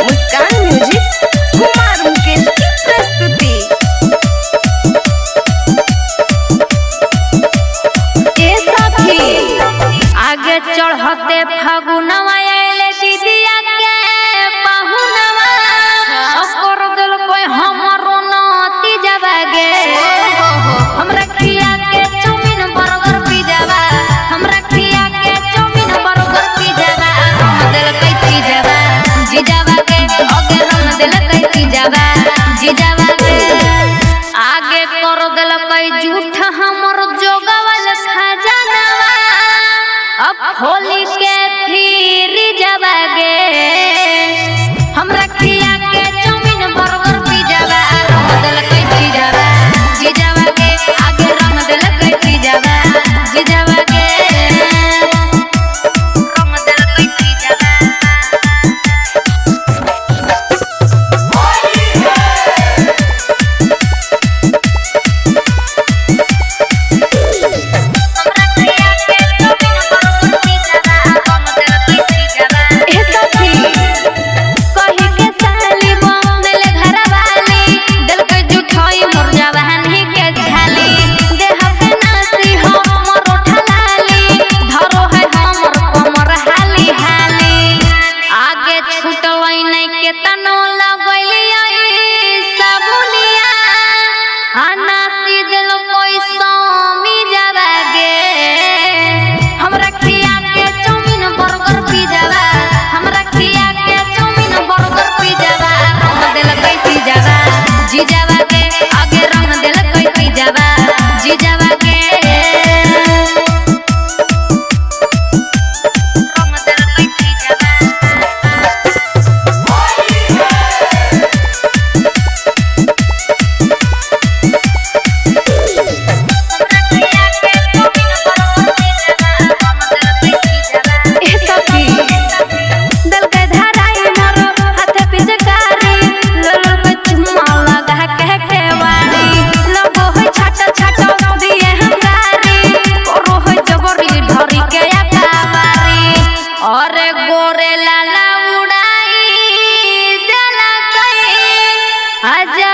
मुस्कान music Kumar Mukesh की प्रस्तुति। ए सखी आगे चढ़ते फगुनवा आइले दीदिया के पहुनवा, ओकर दिल कोई हमरो नती जावा गे। हमरा खिया के चाउमीन बर्गर पिजावा, हमरा खिया के चाउमीन बर्गर पिजावा। रंग दिल कई पिजावा जीजावा गे, ओगे रंग दिल कई पिजावा जीजावा गे। आगे कर दिल कई झूठ हमर जोगवल खजानवा, अब होली के फिर जावा गे। हमरा खिया के चाउमीन बर्गर पिजावा, रंग दिल कई पिजावा जीजावा गे। आगे रंग दिल कई पिजावा जीजावा गे, रंग दिल कई पिजावा। हमरा खिया के चाउमीन बर्गर पिजावा, रंग दिल कई पिजावा। ए सखी कही के साली बनल घरवाली, दिल के जुठोई मोर जवानी के छाली। देह के नासी हमर ठलाली, धरो है हमर कमर हाली हाली। आगे छुटलै नै के तनो लगैली साबुनिया, अनासी दिल कोई स्वामी जावा गे। हमरा खिया के चाउमीन बर्गर पिजावा, हमरा खिया के चाउमीन बर्गर पिजावा। रंग दिल कई पिजावा जीजावा गे, आगे रंग दिल कई पिजावा जीजावा गे। रंग दिल कई पिजावा। हमरा खिया के चाउमीन बर्गर पिजावा, रंग दिल कई पिजावा। ए सखी दिल के धराई मोर हाथ पिचकारी, लोल पे चुम्मा लगा के केवाड़ी। लगो है छाट छाट दिए हंगारी, करो है जबरी ढरी के अकाबारी। अरे गोरे लाला उड़ाई देला कई, आजा